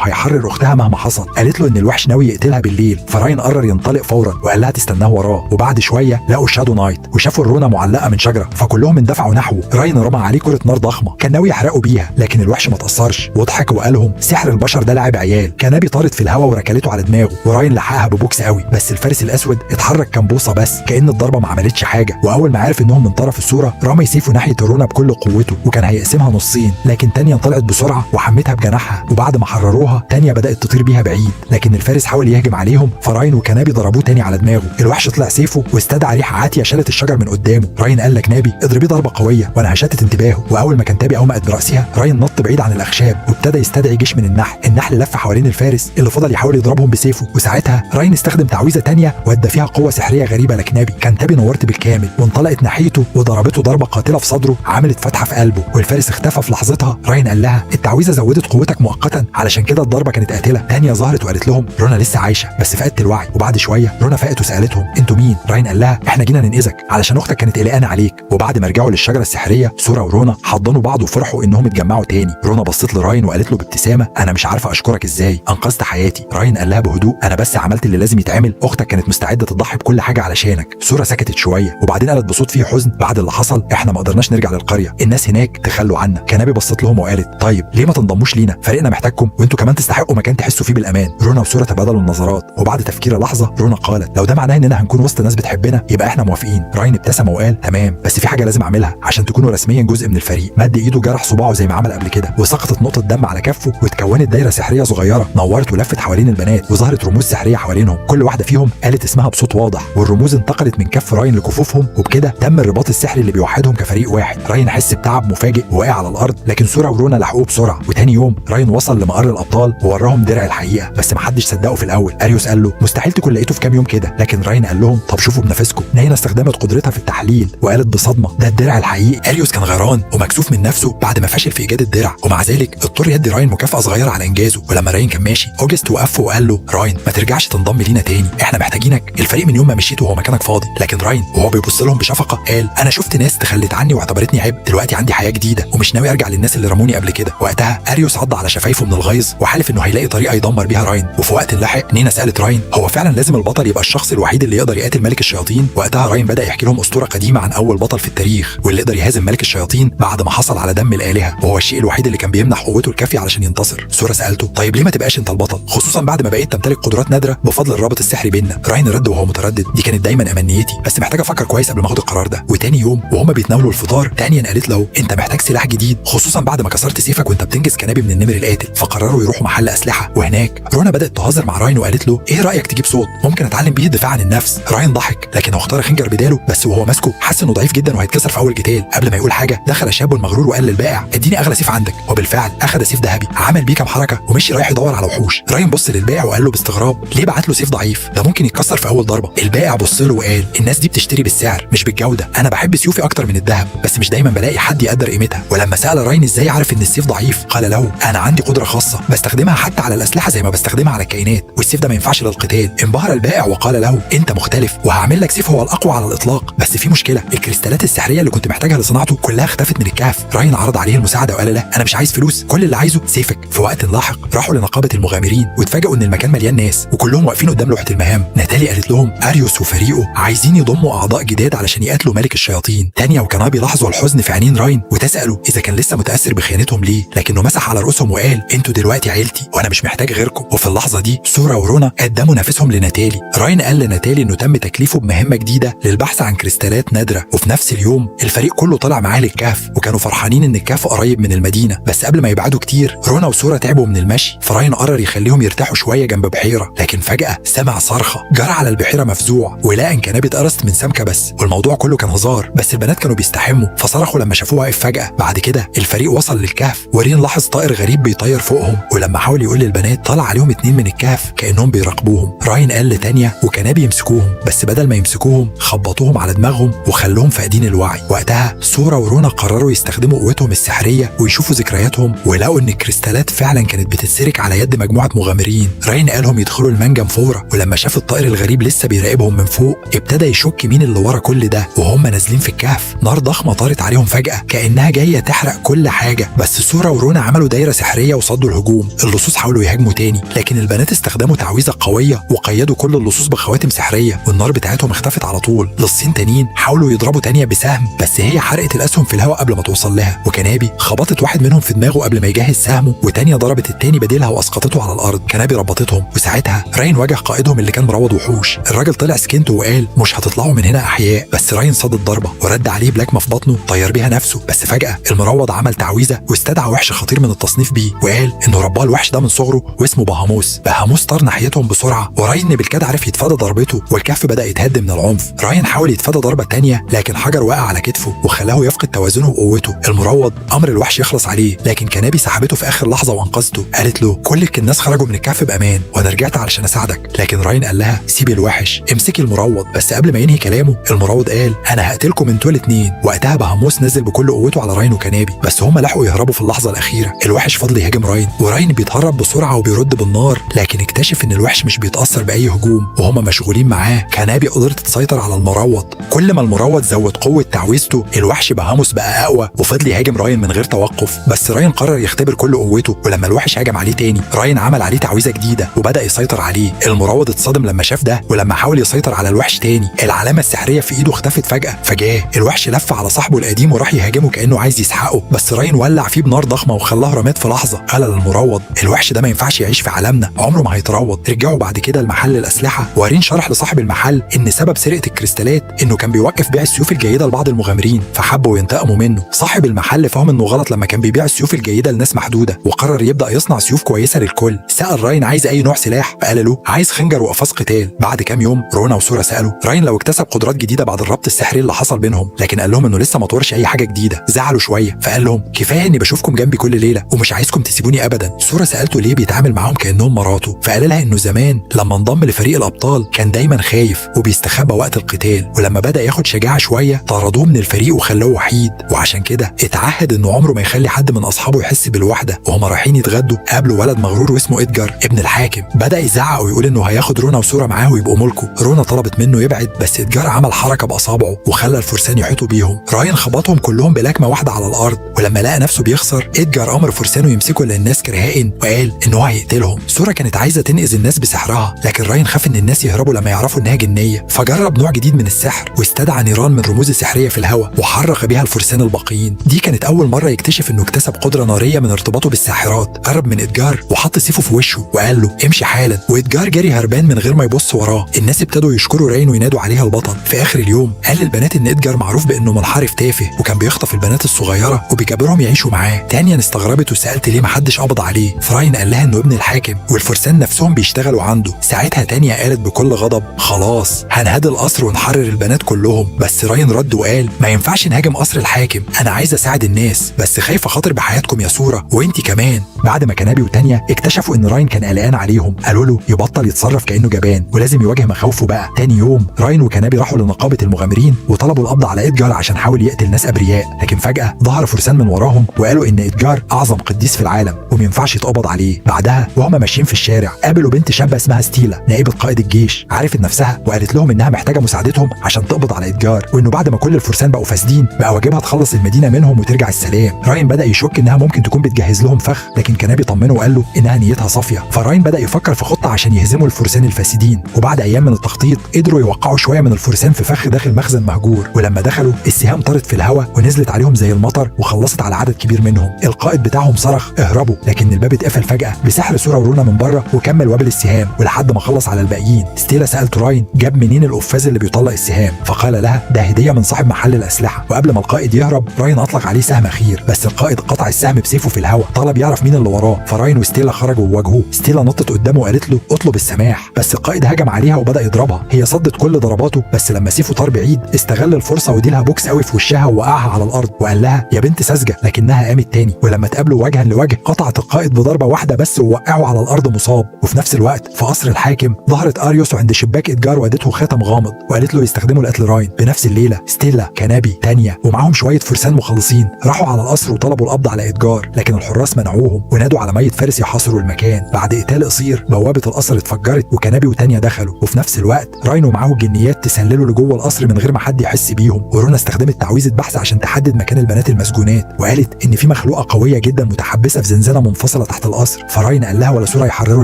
هيحرر اختها مهما حصل. قالت له ان الوحش ناوي يقتلها بالليل، فراين قرر ينطلق فورا وقال لها تستناه وراه. وبعد شوية لقوا شادو نايت وشافوا الرونه معلقه من شجرة، فكلهم اندفعوا نحوه. راين رمى عليه كره نار ضخمة كان ناوي يحرقه بيها، لكن الوحش ما تأثرش وضحك وقالهم سحر البشر ده لعب عيال. كنابي طارت في الهواء وركلته على دماغه، وراين لحقها ببوكس قوي، بس الفارس الاسود اتحرك كام بوصه بس كأن الضربة ما عملتش حاجة. واول ما عرف انهم من طرف الصورة رمى سيفه ناحية الرونه بكل قوته وكان هيقسمها نصين، لكن تانيا طلعت بسرعة وحمتها بجناحها، وبعد ما حرروها تانيا بدات تطير بيها بعيد، لكن الفارس حاول يهجم عليهم فراين وكنابي ضربوه تاني على دماغه. الوحش طلع سيفه واستدعى ريحه عاتية شالت الشجر من قدامه. راين قال لكنابي اضربيه ضربه قوية وانا هشتت انتباهه. واول ما كنتابي اومأت براسها راين نط بعيد عن الاخشاب وابتدى يستدعي جيش من النحل. النحل لف حوالين الفارس اللي فضل يحاول يضربهم بسيفه، وساعتها راين استخدم تعويذه تانية وادى فيها قوة سحريه غريبة لكنابي. كنتابي نورت بالكامل وانطلقت ناحيته وضربته ضربه قاتله في صدره عملت فتحه في قلبه، والفارس اختفى في لحظتها. راين قال لها التعويذه زودت قوتك مؤقتا علشان كده الضربة كانت قاتله. تانيا ظهرت وقالت لهم رونا لسه عايشه بس فقدت الوعي. وبعد شوية رونا فاقت وسالتهم انتوا مين؟ راين قال لها احنا جينا ننقذك علشان اختك كانت قلقانة عليك. وبعد ما رجعوا للشجره السحريه سورة ورونا حضنوا بعض وفرحوا انهم اتجمعوا تاني. رونا بصت لراين وقالت له بابتسامة انا مش عارفه اشكرك ازاي، انقذت حياتي. راين قال لها بهدوء انا بس عملت اللي لازم يتعمل، اختك كانت مستعدة تضحي بكل حاجة علشانك. سورة سكتت شوية وبعدين قالت بصوت فيه حزن بعد اللي حصل احنا ما قدرناش نرجع للقريه، الناس هناك تخلوا عنا. كنابي بصت لهم وقالت طيب ليه ليه ما تنضموش لينا؟ فريقنا محتاجكم وانتوا كمان تستحقوا مكان تحسوا فيه بالامان. رونا وسورا تبادلوا النظرات، وبعد تفكير لحظة رونا قالت لو ده معناه اننا هنكون وسط ناس بتحبنا يبقى احنا موافقين. راين ابتسم وقال تمام، بس في حاجة لازم اعملها عشان تكونوا رسميا جزء من الفريق. مد ايده جرح صباعه زي ما عمل قبل كده، وسقطت نقطة دم على كفه وتكونت دايرة سحريه صغيرة نورت ولفت حوالين البنات، وظهرت رموز سحريه حوالينهم، كل واحدة فيهم قالت اسمها بصوت واضح، والرموز انتقلت من كف راين لكفوفهم، وبكده تم الرباط السحري اللي بيوحدهم كفريق واحد. راين حس بتعب مفاجئ ووقع على الارض، لكن سورا ورونا لحقوه بسرعة. وتاني يوم راين وصل لمقر الابطال ووراهم درع الحقيقة، بس محدش صدقه في الاول. اريوس قال له مستحيل تكون لقيته في كام يوم كده، لكن راين قال لهم طب شوفوا بنفسكم. ناينا استخدمت قدرتها في التحليل وقالت بصدمة ده الدرع الحقيقي. اريوس كان غيران ومكسوف من نفسه بعد ما فشل في ايجاد الدرع، ومع ذلك اضطر يدي راين مكافاة صغيرة على انجازه. ولما راين كان ماشي اوجست وقفه وقال له راين ما ترجعش تنضم لينا تاني، احنا محتاجينك، الفريق من يوم ما مشيت وهو مكانك فاضي. لكن راين وهو بيبص لهم بشفقه قال انا شفت ناس تخلت عني واعتبرتني عبء، دلوقتي عندي حياة جديدة ومش ناوي ارجع للناس اللي رموني قبل كده. وقتها اريوس عض على شفايفه من الغيظ وحلف انه هيلاقي طريقه يدمر بيها راين. وفي وقت لاحق نينا سالت راين هو فعلا لازم البطل يبقى الشخص الوحيد اللي يقدر يقاتل ملك الشياطين؟ وقتها راين بدا يحكي لهم اسطورة قديمة عن اول بطل في التاريخ واللي قدر يهزم ملك الشياطين بعد ما حصل على دم الالهة، وهو الشيء الوحيد اللي كان بيمنح قوته الكافيه علشان ينتصر. سورا سالته طيب ليه ما تبقاش انت البطل، خصوصا بعد ما بقيت تمتلك قدرات نادرة بفضل الرابط السحري بيننا؟ راين رد وهو متردد دي كانت دايما امنيتي، بس محتاج افكر كويس قبل ما اخد القرار ده. وتاني يوم وهما بيتناولوا الفطار تانيا قالت له انت محتاج سلاح جديد، خصوصا بعد ما كسرت سيفك وانت بتنجز كنابي من النمر القاتل. فقرروا يروحوا محل اسلحة، وهناك رونا بدات تهزر مع راين وقالت له ايه رايك تجيب صوت ممكن اتعلم بيه الدفاع عن النفس؟ راين ضحك لكن هو اختار خنجر بداله، بس وهو ماسكه حس انه ضعيف جدا وهيتكسر في اول قتال. قبل ما يقول حاجة دخل شاب مغرور وقال للبائع اديني اغلى سيف عندك، وبالفعل اخذ سيف ذهبي، عمل بيه كام حركة ومشي رايح يدور على وحوش. راين بص للبائع وقال له باستغراب ليه بعت له سيف ضعيف؟ ده ممكن يتكسر في اول ضربه. البائع بص له وقال الناس دي بتشتري بالسعر مش بالجودة، انا بحب سيوفي اكتر من الذهب بس مش دايما بلاقي حد يقدر قيمتها. ولما سال راين ازاي عرف ان السيف ضعيف قال له انا عندي قدره خاصة بستخدمها حتى على الاسلحة زي ما بستخدمها على الكائنات، والسيف ده ما ينفعش للقتال. انبهر البائع وقال له انت مختلف وهعمل لك سيف هو الاقوى على الاطلاق، بس في مشكلة، الكريستالات السحريه اللي كنت محتاجها لصناعته كلها اختفت من الكهف. راين عرض عليه المساعدة وقال له انا مش عايز فلوس، كل اللي عايزه سيفك. في وقت لاحق راحوا لنقابه المغامرين واتفاجئوا ان المكان مليان ناس وكلهم واقفين قدام لوحة المهام. ناتالي قالت لهم اريوس وفريقه عايزين يضموا اعضاء جداد علشان يقاتلوا ملك الشياطين. تانيا وكنابي لاحظوا الحزن في عينين راين وتسالوا اذا كان لسه متاثر بخيانتهم ليه، لكنه مسح على رؤوسهم وقال انتوا دلوقتي عيلتي وانا مش محتاج غيركم. وفي اللحظة دي سورا ورونا قدموا نفسهم لناتالي. راين قال لناتالي انه تم تكليفه بمهمة جديدة للبحث عن كريستالات نادرة، وفي نفس اليوم الفريق كله طلع معاه للكهف وكانوا فرحانين ان الكهف قريب من المدينة. بس قبل ما يبعدوا كتير رونا وسورا تعبوا من المشي، فراين قرر يخليهم يرتاحوا شوية جنب بحيرة. لكن فجاة سمع صرخة، جرى على البحيرة مفزوع ولقى ان كنابي اتقرصت من سمكة بس، والموضوع كله كان هزار، بس البنات كانوا بيستحموا فصرخوا لما شافوه واقف فجاة. بعد كده الفريق وصل للكهف ورين لاحظ طائر غريب بيطير فوقهم، ولما حاول يقول للبنات طلع عليهم 2 من الكهف كانهم بيراقبوهم. راين قال لتانيا وكنابي يمسكوهم، بس بدل ما يمسكوهم خبطوهم على دماغهم وخلوهم فاقدين الوعي. وقتها سورا ورونا قرروا يستخدموا قوتهم السحريه ويشوفوا ذكرياتهم، ولقوا ان الكريستالات فعلا كانت بتتسرق على يد مجموعة مغامرين. راين قالهم يدخلوا المنجم فورا، ولما شاف الطائر الغريب لسه بيراقبهم من فوق ابتدى يشك مين اللي ورا كل ده. وهم نازلين في الكهف نار ضخمة طارت عليهم فجاة كانها جاية تحرق كل حاجة، بس سورا ورونا عملوا دايرة سحريه وصدوا الهجوم. اللصوص حاولوا يهاجموا تاني لكن البنات استخدموا تعويذه قوية وقيدوا كل اللصوص بخواتم سحريه والنار بتاعتهم اختفت على طول. لصين تانيين حاولوا يضربوا تانية بسهم بس هي حرقت الاسهم في الهواء قبل ما توصل لها، وكنابي خبطت واحد منهم في دماغه قبل ما يجهز سهمه، وتانية ضربت التاني بديلها واسقطته على الارض. كنابي ربطتهم، وساعتها راين واجه قائدهم اللي كان مروض وحوش. الراجل طلع سكينته وقال مش هتطلعوا من هنا احياء، بس راين صد الضربة ورد عليه بلكمه في بطنه طير بيها نفسه. بس فجاة المروض عمل تعويذه واستدعى وحش خطير من التصنيف B وقال انه رباه الوحش ده من صغره واسمه بهاموس. بهاموس طار ناحيتهم بسرعة وراين بالكاد عرف يتفادى ضربته، والكهف بدا يتهد من العنف. راين حاول يتفادى ضربه تانية لكن حجر وقع على كتفه وخلاه يفقد توازنه وقوته. المروض امر الوحش يخلص عليه لكن كنابي سحبته في اخر لحظة وانقذته. قالت له كل الناس خرجوا من الكهف بامان وانا رجعت علشان اساعدك، لكن راين قال لها سيبي الوحش امسكي المروض. بس قبل ما ينهي كلامه المروض قال انا هقتلكم انتوا الاثنين. وقتها بهاموس نزل بكل قوته على راين وكنابي، بس هم لحقوا يهربوا في اللحظة الاخيرة. الوحش فضل يهاجم راين وراين بيتهرب بسرعة وبيرد بالنار، لكن اكتشف ان الوحش مش بيتاثر باي هجوم وهم مشغولين معاه. كنابي قدرت تسيطر على المروض، كل ما المروض زود قوة تعويذته الوحش بهاموس بقى اقوى وفضل يهاجم راين من غير توقف. بس راين قرر يختبر كل قوته، ولما الوحش هاجم عليه تاني راين عمل عليه تعويذه جديدة وبدا يسيطر عليه. المروض اتصدم لما شاف ده، ولما حاول يسيطر على الوحش تاني العلامة السحريه في ايده اختفت فجاة. فجاة الوحش لف على صاحبه القديم وراح يهاجمه كانه عايز يسحقه، بس راين ولع فيه بنار ضخمة ضخمة وخلاها رماد في لحظة. قال للمروض الوحش ده ما ينفعش يعيش في عالمنا، عمره ما هيتروض. رجعوا بعد كده لمحل الاسلحة، وارين شرح لصاحب المحل ان سبب سرقه الكريستالات انه كان بيوقف بيع السيوف الجيدة لبعض المغامرين، فحبوا ينتقموا منه. صاحب المحل فهم انه غلط لما كان بيبيع السيوف الجيدة لناس محدودة، وقرر يبدا يصنع سيوف كويسة للكل. سال راين عايز اي نوع سلاح، فقال له عايز خنجر وقفاص قتال. بعد كام يوم رونا وسورا سالوا راين لو اكتسب قدرات جديدة بعد الربط السحري اللي حصل بينهم، لكن قال لهم انه لسه ما طورش اي حاجة جديدة. زعلوا شوية، فقال لهم كفاية اني بشوفكم جنبي كل ليلة ومش عايزكم تسيبوني ابدا. سورا سالته ليه بيتعامل معاهم كانهم مراته، فقال لها انه زمان لما انضم لفريق الابطال كان دايما خايف وبيستخبى وقت القتال، ولما بدا ياخد شجاعة شوية طردوه من الفريق وخلوه وحيد، وعشان كده اتعهد انه عمره ما يخلي حد من اصحابه يحس بالوحدة. وهما رايحين يتغدوا قابلوا ولد مغرور واسمه ادجار ابن الحاكم. بدا يزعق ويقول انه هياخد رونا وسورا معاه ويبقوا ملكه. رونا طلبت منه يبعد، بس ادجار عمل حركة باصابعه وخلى الفرسان يحيطوا بيهم. راين خبطهم كلهم بلكمه واحدة على الارض، ولما لقى نفسه بيخسر ادجار امر فرسانه يمسكوا للناس كرهائن وقال ان هو هيقتلهم. سورا كانت عايزه تنقذ الناس بسحرها، لكن راين خاف ان الناس يهربوا لما يعرفوا انها جنيه، فجرب نوع جديد من السحر واستدعى نيران من رموز سحريه في الهواء وحرق بيها الفرسان الباقيين. دي كانت اول مرة يكتشف انه اكتسب قدره نارية من ارتباطه بالساحرات. قرب من ادجار وحط سيفه في وشه وقال له امشي حالا، وادجار جري هربان من غير ما يبص وراه. الناس ابتدوا يشكروا راين وينادوا عليها البطل. في اخر اليوم قال للبنات ان ادجار معروف بانه منحرف تافه وكان بيخطف البنات الصغيرة وبيجبرهم يعيشوا معاه. تانيا استغربت وسالت ليه محدش قبض عليه، فراين قال لها انه ابن الحاكم والفرسان نفسهم بيشتغلوا عنده. ساعتها تانيا قالت بكل غضب خلاص هنهد القصر ونحرر البنات كلهم. بس راين رد وقال ما ينفعش نهاجم قصر الحاكم، انا عايز اساعد الناس بس خايفة خاطر بحياتكم يا سورا وانتي كمان. بعد ما كنابي وتانيا اكتشفوا ان راين كان قلقان عليهم، قالوا له يبطل يتصرف كانه جبان ولازم يواجه مخاوفه بقى. تاني يوم راين وكنابي راحوا لنقابه المغامرين وطلبوا القبض على ادجار عشان حاول يقتل ناس ابرياء، لكن فجاة ظهر فرسان من وراهم وقالوا ان ادجار اعظم قديس في العالم وما ينفعش يتقبض عليه. بعدها وهم ماشيين في الشارع قابلوا بنت شابه اسمها ستيلا نائبه قائد الجيش، عرفت نفسها وقالت لهم انها محتاجه مساعدتهم عشان تقبض على ادجار، وانه بعد ما كل الفرسان بقوا فاسدين بقى واجبها تخلص المدينة منهم وترجع السلام. راين بدا يشك انها ممكن تكون بتجهز لهم فخ، لكن كنابي طمنه وقال له انها نيتها صافية. فراين بدا يفكر في خطه عشان يهزموا الفرسان الفاسدين، وبعد ايام من التخطيط قدروا يوقعوا شوية من الفرسان في فخ داخل مخزن مهجور، ولما دخلوا السهام طارت في الهواء ونزلت عليهم زي المطر وخلصت على عدد كبير منهم. القائد بتاعهم صرخ اهربوا، لكن الباب اتقفل فجاة بسحر سورا ورونا من بره وكمل وابل السهام ولحد ما خلص على الباقيين. ستيلا سالت راين جاب منين القفاز اللي بيطلق السهام، فقال لها ده هديه من صاحب محل الاسلحة. وقبل ما القائد يهرب راين اطلق عليه سهم اخير، بس القائد قطع السهم بسيفه في الهواء، طلب يعرف مين اللي وراه، فراين وستيلا خرجوا وواجهوه. ستيلا نطت قدامه وقالت له اطلب السماح، بس القائد هجم عليها وبدا يضربها. هي صدت كل ضرباته، بس لما سيفه طار بعيد استغل الفرصة وديلها بوكس قوي في وشها ووقعها على الارض وقال لها يا بنت ساذجة، لكنها قامت تاني. ولما تقابلوا وجها لوجه قطعت القائد بضربه واحدة بس ووقعه على الارض مصاب. وفي نفس الوقت في قصر الحاكم ظهرت اريوس عند شباك ادجار وادته خاتم غامض وقالت له يستخدمه لقتل راين. بنفس الليلة ستيلا كنابي تانيا ومعاهم شوية فرسان مخلصين راحوا على القصر وطلبوا القبض على ادجار، لكن الحراس منعوهم ونادوا على 100 فارس يحاصروا المكان. بعد قتال قصير بوابه القصر اتفجرت وكنابي وتانيا دخلوا، وفي نفس الوقت راين ومعاه الجنيات تسللوا لجوه القصر من غير ما حد يحس بيهم. ورونا استخدمت تعويذه بحث عشان تحدد مكان البنات المسجونات، وقالت ان في مخلوقه قوية جدا متحبسه في زنزانة منفصلة تحت القصر. فراين قال لها ولا سورا يحرروا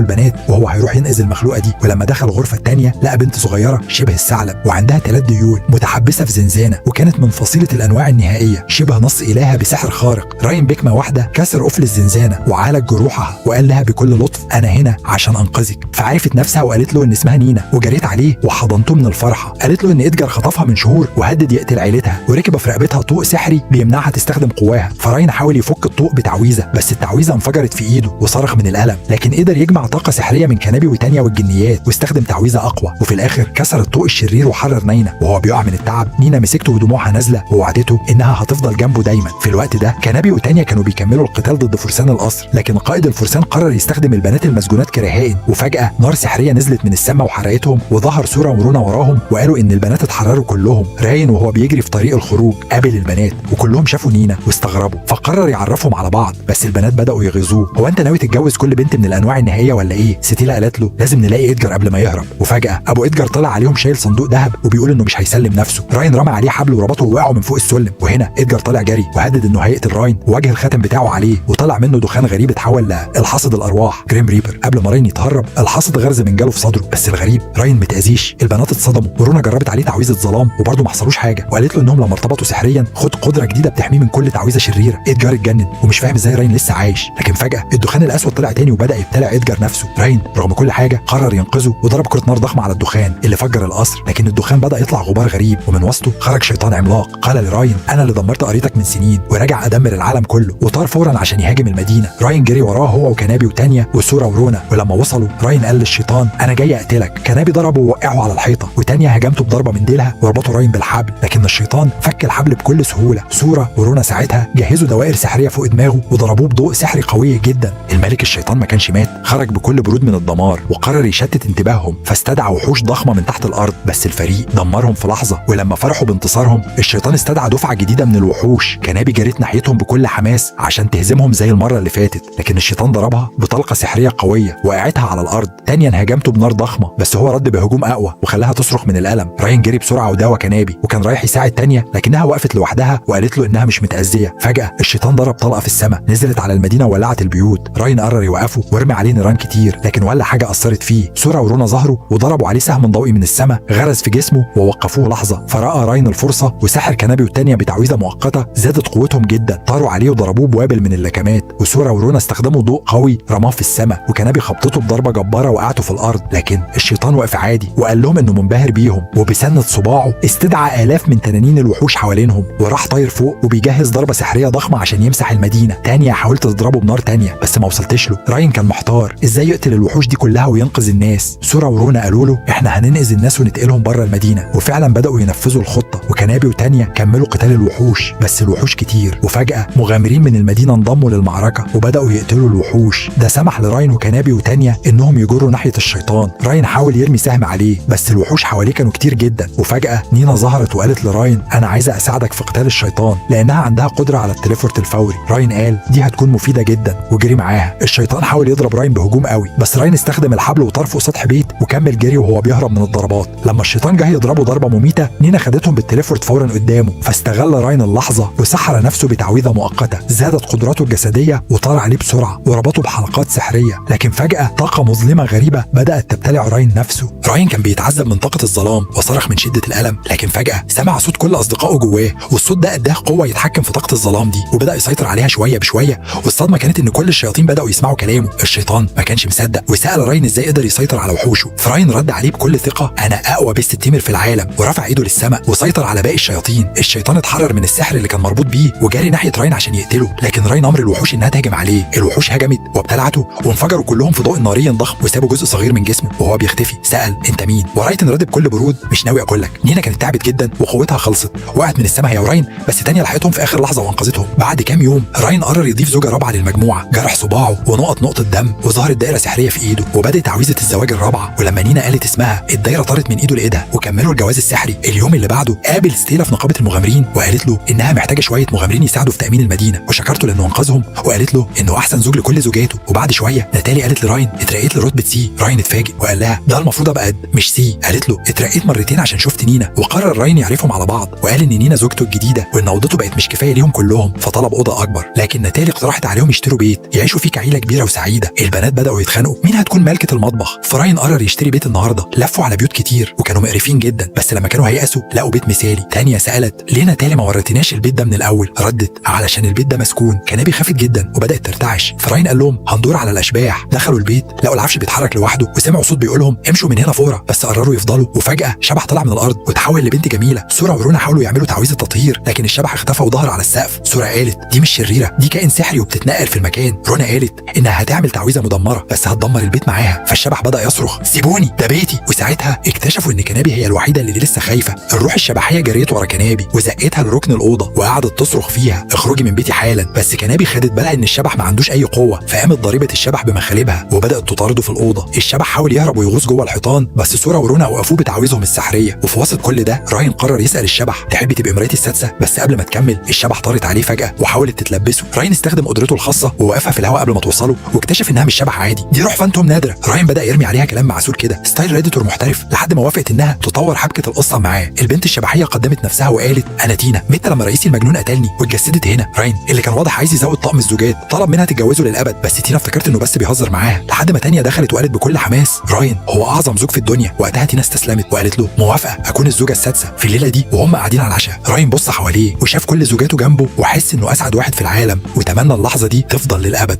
البنات وهو هيروح ينقذ المخلوقه دي. ولما دخل الغرفة الثانية لقى بنت صغيرة شبه الثعلب وعندها 3 ديول متحبسه في زنزانة، وكانت من فصيلة الانواع النهائية شبه نص الهه بسحر خارق. راين بكمه واحدة كسر قفل الزنزانة وعالج جروحها وقال لها بكل لطف انا هنا عشان انقذك. فعرفت نفسها وقالت له ان اسمها نينا، وجريت عليه وحضنته من الفرحة. قالت له ان ادجار خطفها من شهور وهدد يقتل عيلتها، وركب في رقبتها طوق سحري بيمنعها تستخدم قواها. فراين حاول يفك الطوق بتعويذه، بس التعويذه انفجرت في ايده وصرخ من الالم، لكن قدر يجمع طاقة سحريه من كنابي وتانيا والجنيات واستخدم تعويذه اقوى، وفي الاخر كسر الطوق الشرير وحرر نينا. وهو بيقع من التعب نينا مسكته ودموعها نازله ووعدته انها هتفضل جنبه دايما. في الوقت ده كنابي وتانيا كانوا بيكملوا القتال ضد فرسان القصر، لكن قائد الفرسان قرر يستخدم البنات المسجونات كرهائن، وفجاة نار سحريه نزلت من السماء وحرقتهم، وظهر سورا ورونا وراهم وقالوا ان البنات اتحرروا كلهم. راين وهو بيجري في طريق الخروج قابل البنات وكلهم شافوا نينا واستغربوا، فقرر يعرفهم على بعض، بس البنات بداوا يغيظوه. هو انت ناوي تتجوز كل بنت من الانواع النهائية ولا ايه؟ ستيلا قالت له لازم نلاقي ادجار قبل ما يهرب. وفجاة ابو ادجار طلع عليهم شايل صندوق ذهب وبيقول انه مش هيسلم نفسه. راين رمى عليه حبل وربطه ووقعوا من فوق السلم. وهنا ادجار طلع جري وهدد انه هيقتل راين، ووجه الخاتم بتاعه عليه وطلع منه دخان غريب اتحول للحصد الارواح Grim Reaper. قبل ما راين يتهرب الحصد غرز منجله في صدره، بس الغريب راين متاذيش. البنات اتصدموا ورونا جربت عليه تعويذه ظلام وبرضه ما حصلوش حاجة، وقالت له انهم لما ارتبطوا سحريا خد قدره جديدة بتحميه من كل تعويذه شريرة. ادجار اتجنن ومش فاهم ازاي راين لسه عايش. لكن فجاة الدخان الاسود طلع تاني وبدا يبتلع ادجار نفسه. راين رغم كل حاجة قرر ينقذه وضرب كره نار ضخمة على الدخان اللي فجر القصر، لكن الدخان بدا يطلع غبار غريب ومن وسطه خرج شيطان عملاق. قال لراين انا اللي دمرت قريتك من سنين وراجع ادمر العالم كله، وطار فورا عشان يهاجم المدينة. راين جري وراه هو وكنابي وتانيا وسورا ورونا، ولما وصلوا راين قال للشيطان انا جاي اقتلك. كنابي ضربه ووقعه على الحيطة، وتانيا هجمته بضربه من ديلها وربطوا راين بالحبل، لكن الشيطان فك الحبل بكل سهولة. سورا ورونا ساعتها جهزوا دوائر سحريه فوق دماغه وضربوه بضوء سحري قوي جدا. الملك الشيطان ما كانش مات، خرج بكل برود من الدمار وقرر يشتت انتباههم، فاستدعى وحوش ضخمة من تحت الارض، بس الفريق دمرهم في لحظة. ولما فرحوا بانتصارهم الشيطان استدعى دفعه جديدة من الوحوش. كنابي جريت ناحيتهم بكل حماس عشان تهزمهم زي المرة اللي فاتت، لكن الشيطان ضربها بطلقه سحريه قوية وقعتها على الارض. تانيا هاجمته بنار ضخمة بس هو رد بهجوم اقوى وخلاها تصرخ من الالم. راين جري بسرعة وداوى كنابي وكان رايح يساعد تانيا، لكنها وقفت لوحدها وقالت له انها مش متاذيه. فجاة الشيطان ضرب طلقه في السماء نزلت على المدينة وولعت البيوت. راين قرر يوقفه ورمي عليه نيران كتير، لكن ولا حاجة اثرت فيه. سورا ورونا ظهروا وضربوا عليه سهم ضوئي من السماء غرز في جسمه ووقفوه لحظة. فراى راين الفرصة وسحر كنابي والتانية بتعويذه مؤقتة زادت قوتهم جدا. طاروا عليه وضربوه بوابل من اللكمات، وسورا ورونا استخدموا ضوء قوي رماه في السماء، وكنابي خبطته بضربه جبارة وقعته في الارض. لكن الشيطان وقف عادي وقال لهم انه منبهر بيهم، وبسنة صباعه استدعى الاف من تنانين الوحوش حوالينهم وراح طاير فوق وبيجهز ضربه سحريه ضخمة عشان يمسح المدينة. تانية حاولت تضربه بنار تانية بس ما وصلتش له. راين كان محتار ازاي يقتل الوحوش دي كلها وينقذ الناس. سورا ورونا قالوا له احنا هننقذ الناس ونتقلهم بره المدينة، وفعلا بداوا ينفذوا الخطة. وكنابي وتانيا كملوا قتال الوحوش بس الوحوش كتير، وفجاة مغامرين من المدينة انضموا للمعركة وبداوا يقتلوا الوحوش. ده سمح لراين وكنابي وتانيا انهم يجروا ناحية الشيطان. راين حاول يرمي سهم عليه بس الوحوش حواليه كانوا كتير جدا. وفجاة نينا ظهرت وقالت لراين انا عايزه اساعدك في قتال الشيطان، لانها عندها قدره على ال teleport الفوري. راين قال دي هتكون مفيدة جدا وجري معاها. الشيطان حاول يضرب راين بهجوم قوي بس راين استخدم الحبل وطار فوق سطح بيت وكمل جري وهو بيهرب من الضربات. لما الشيطان جه يضربه ضربه مميته نينا خدتهم بال teleport فورا قدامه، فاستغل راين اللحظة وسحر نفسه بتعويذه مؤقتة زادت قدراته الجسدية وطار عليه بسرعة وربطه بحلقات سحريه. لكن فجاة طاقة مظلمة غريبة بدات تبتلع راين نفسه. راين كان بيتعذب من طاقة الظلام وصرخ من شده الالم، لكن فجاة سمع صوت كل اصدقائه جواه، والصوت ده اداه قوة يتحكم في طاقة الظلام دي وبدا يسيطر عليها شوية بشوية. والصدمه كانت ان كل الشياطين بداوا يسمعوا كلامه. الشيطان ما كانش مصدق وسال راين ازاي قدر يسيطر على وحوشه. فراين رد عليه بكل ثقة انا اقوى beast tamer في العالم، ورفع ايده للسماء وسيطر على باقي الشياطين. الشيطان اتحرر من السحر اللي كان مربوط بيه وجاري ناحية راين عشان يقتله، لكن راين امر الوحوش انها تهجم عليه. الوحوش هجمت وابتلعته وانفجروا كلهم في ضوء ناري ضخم وسابوا جزء صغير من جسمه وهو بيختفي. سال انت مين؟ ورايتن رد بكل برود مش ناوي اكلك. نينا كانت تعبت جدا وقوتها خلصت، وقعت من السماء هي وراين، بس تانيا لحقتهم في اخر لحظة وانقذتهم. بعد كام يوم راين قرر يضيف زوجه رابعه للمجموعة. جرح صباعه ونقط نقطة دم وظهرت دائرة سحريه في ايده وبدات تعويذه الزواج الرابعة. ولما نينا قالت اسمها الدايرة طارت من ايده لايدها وكملوا الجواز السحري. اليوم اللي بعده قابل ستيلا في نقابة المغامرين وقالت له انها محتاجه شوية مغامرين يساعدوا في تامين المدينة، وشكرته لانه انقذهم وقالت له انه احسن زوج لكل زوجاته. وبعد شوية ناتالي قالت لراين اترقيت لرتبه C. راين اتفاجئ وقال لها ده المفروض ابقى D مش C. قالت له اترقيت مرتين عشان شفت نينا. وقرر راين يعرفهم على بعض وقال ان نينا زوجته الجديدة وان اوضته بقت مش كفاية ليهم كلهم، فطلب اوضة اكبر. لكن ناتالي اقترحت عليهم يشتروا بيت يعيشوا فيه كعيله كبيرة وسعيدة. البنات بداوا يتخانقوا مين هتكون مالكه المطبخ. فراين قرر يشتري بيت النهارده. لفوا على بيوت كتير وكانوا مقرفين جدا، بس لما كانوا هيأسوا لقوا بيت مثالي. تانيا سالت ليه ناتالي ما ورتناش البيت ده من الاول؟ ردت علشان البيت ده مسكون. كنابي خافت جدا وبدات ترتعش. فراين قال لهم هندور على الاشباح. دخلوا البيت لقوا العفش بيتحرك لوحده وسمعوا صوت بيقول لهم امشوا من هنا فورا، بس قرروا يفضلوا. وفجاة شبح طلع من الارض وتحول لبنت جميلة. سورا ورونا حاولوا يعملوا تعويذه تطهير لكن الشبح اختفى وظهر على السقف. سورا قالت دي مش شريرة، دي كائن سحري وبتتنقل في المكان. رونا قالت انها هتعمل تعويذه مدمرة بس هتدمر البيت معاها. فالشبح بدا يصرخ سيبوني ده بيتي. وساعتها اكتشفوا ان كنابي هي الوحيدة اللي لسه خايفة. الروح الشبحيه جريت ورا كنابي وزقتها لركن الاوضة وقعدت تصرخ فيها اخرجي من بيتي حالا. بس كنابي خدت بالها ان الشبح ما عندوش اي قوة، فقامت ضريبة الشبح بمخالبها وبدات تطارده في الاوضة. الشبح حاول يهرب ويغوص جوه الحيطان بس سورا ورونا وقفوه بتعويذهم السحريه. وفي وسط كل ده راين قرر يسال الشبح تحبي تبقي مراتي السادسة؟ بس قبل ما تكمل الشبح طارت عليه فجاة وحاولت تتلبسه. راين استخدم قدرته الخاصة ووقفها في الهواء قبل ما توصله واكتشف انها مش شبح عادي، دي روح phantom نادرة. راين بدا يرمي عليها كلام معسول كده style redditor محترف لحد ما وافقت انها تطور حبكة القصة معاه. البنت الشبحيه قدمت نفسها وقالت انا تينا، مت لما رئيسي المجنون قتلني واتجسدت هنا. راين اللي كان واضح عايز يزود طقم الزوجات طلب منها تتجوزه للابد، بس تينا افتكرت انه بس بيهزر معاها، لحد ما تانيا دخلت وقالت بكل حماس راين هو اعظم زوج في الدنيا. وقتها تينا استسلمت وقالت له موافقة اكون الزوجة السادسة. في الليلة دي وهم قاعدين على العشاء راين بص حواليه وشاف كل زوجاته جنبه وحس انه اسعد واحد في العالم، وتمنى اللحظة دي تفضل للابد.